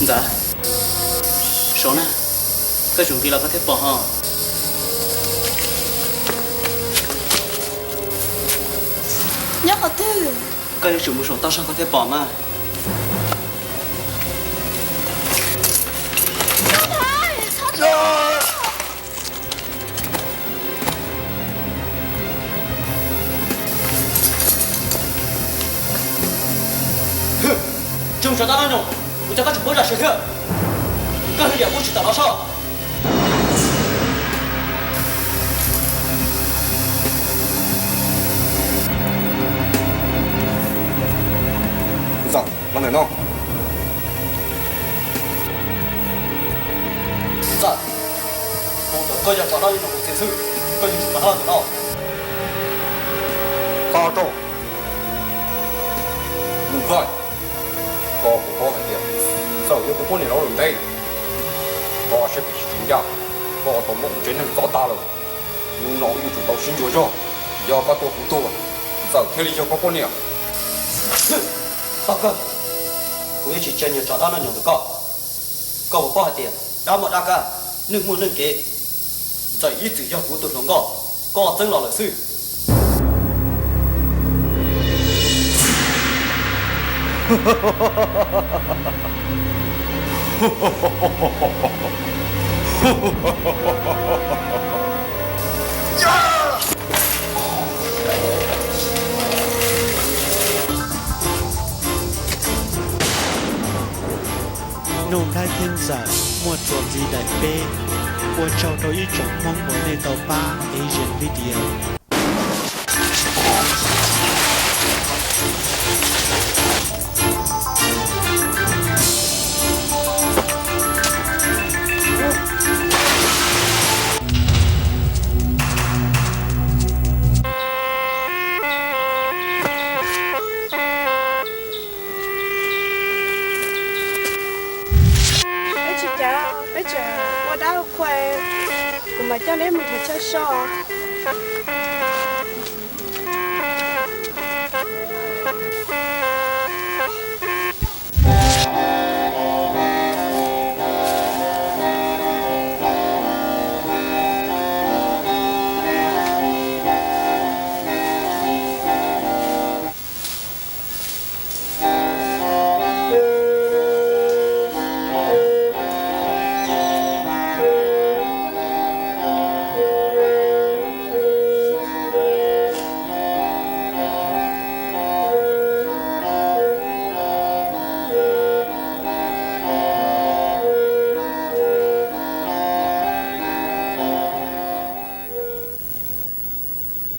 Ntxawm, saum na, koj tsum nqis los koj thiaj pom ho. Nyob qhov twg? Koj yuav tsum mus saum toj zog koj thiaj pom mas. Tsis mus saum toj no, kuv cov koj tsis paub zam siab thiab. Koj hwj yam kuj tsis tawm los soj. Ntxawm, los ntawm no. Ntxawm, mus ntawm koj yog tsov dab li no tus txiv xwb, koj yuav tsum rov qab los ntawm no. Toj rau. Mus koj. Koj puas paub hais tias Ntxawm yog kuv poj niam los lawm ntev, koj siab phem tsis tsis ncaj, koj tau muab kuv tsev neeg txov tas lawm. Hnub no wb yuav tsum tau sib ntsuas zog, yog koj tua kuv tuag, Ntxawm thiaj li yog koj poj niam. Tog kawg, kuv yeej tsis ntseeg niag tsov dab no nyob ntawm koj. Koj puas paub hais tias dab muaj dab kaj, neeg muaj neeg kev, Ntxawm ib txwm yog kuv tus hluas nkauj, koj txeeb los lawm xwb. Nuj Nplhaib thiab Ntxawm muaj txuas ntxiv daim peb. Ua tsaug rau ib tsoom Hmoob uas nej tau pab Asian Video. Peb tsis cav, peb tseem ua dab ua qhua, kuv mam coj neb mus nrhiav chaw so.